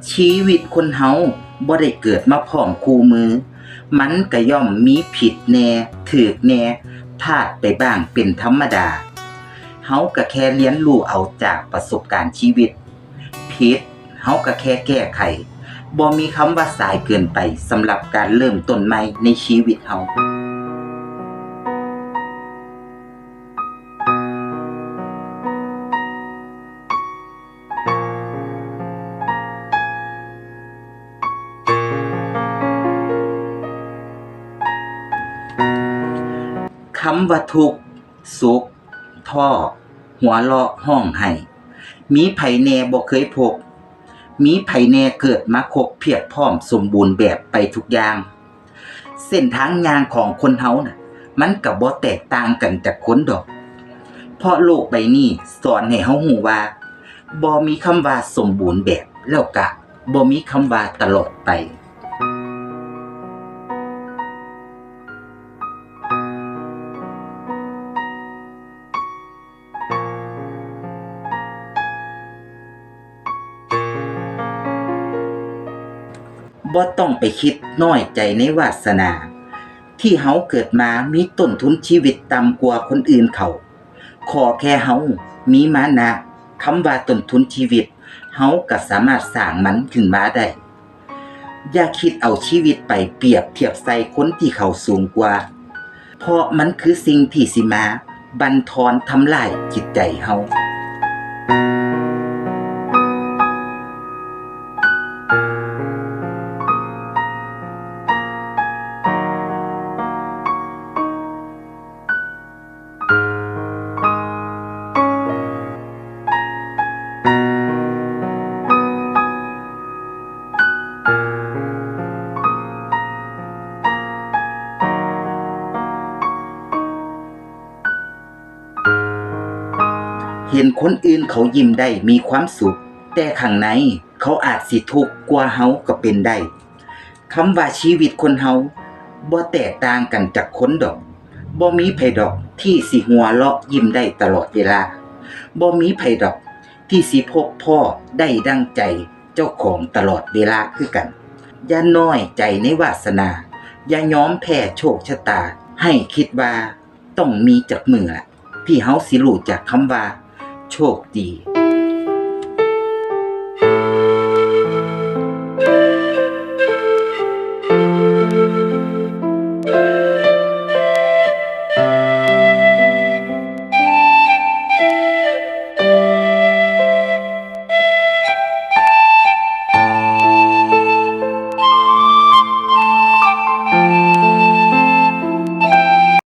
ຊີວິດຄົນເຮົາບໍ່ໄດ້ເກີດມາພ້ອມຄູ່ມື, ມັນກະຍ່ອມມີຜິດແດ່, ຖືກແດ່, ພາດໄປບ້າງເປັນທຳມະດາ. ເຮົາກະແຄ່ຮຽນຮູ້ເອົາຈາກປະສົບການຊີວິດ, ຜິດ ເຮົາກະແຄ່ແກ້ໄຂ. ບໍ່ມີຄຳວ່າສາຍເກີນໄປສຳລັບການເລີ່ມຕົ້ນໃໝ່ໃນຊີວິດເຮົາ. ຄຳວ່າທຸກ, ສຸກ, ທໍ້, ຫົວເລາະ, ຮ້ອງໄຫ້ ມີໃຜແດ່ບໍ່ເຄີຍພົບ? ມີໃຜແດ່ເກີດມາຄົບພຽບພ້ອມສົມບູນແບບໄປທຸກຢ່າງ? ເສັ້ນທາງຍ່າງຂອງຄົນເຮົານະ ມັນກະບໍ່ແຕກຕ່າງກັນຈາກຄົນດອກ, ເພາະໂລກໃບນີ້ສອນໃຫ້ເຮົາຮູ້ວ່າ ບໍ່ມີຄຳວ່າສົມບູນແບບ ແລ້ວກະບໍ່ມີຄຳວ່າຕະຫຼອດໄປ. ບໍ່ຕ້ອງໄປຄິດນ້ອຍໃຈໃນວາສະໜາ ທີ່ເຮົາເກີດມາມີຕົ້ນທຶນຊີວິດຕ່ຳກວ່າຄົນອື່ນເຂົາ. ຂໍແຄ່ເຮົາມີມານະ, ຄຳວ່າຕົ້ນທຶນຊີວິດ ເຮົາກະສາມາດສ້າງມັນຂຶ້ນມາໄດ້. ຢ່າຄິດເອົາຊີວິດໄປປຽບທຽບໃສ່ຄົນທີ່ເຂົາສູງກວ່າ, ເພາະມັນຄືສິ່ງທີ່ຊິມາບັ່ນທອນທຳລາຍຈິດໃຈເຮົາ. ເຫັນຄົນອື່ນເຂົາຍິ້ມໄດ້ມີຄວາມສຸກ, ແຕ່ຂ້າງໃນເຂົາອາດຊິທຸກກວ່າເຮົາກໍເປັນໄດ້. ຄຳວ່າຊີວິດຄົນເຮົາບໍ່ແຕກຕ່າງກັນຈາກຄົນດອກ. ບໍ່ມີໃຜດອກທີ່ຊິຫົວເລາະຍິ້ມໄດ້ຕະຫຼອດເວລາ. ບໍ່ມີໃຜດອກທີ່ຊິພົບພໍ້ໄດ້ດັ່ງໃຈເຈົ້າຂອງຕະຫຼອດເວລາຄືກັນ. ຢ່ານ້ອຍໃຈໃນວາສະໜາ, ຢ່າຍອມແພ້ໂຊກຊະຕາ. ໃຫ້ຄິດວ່າຕ້ອງມີຈັກມື້ລະ ທີ່ເຮົາຊິຮູ້ຈັກຄຳວ່າໂຊກດີ.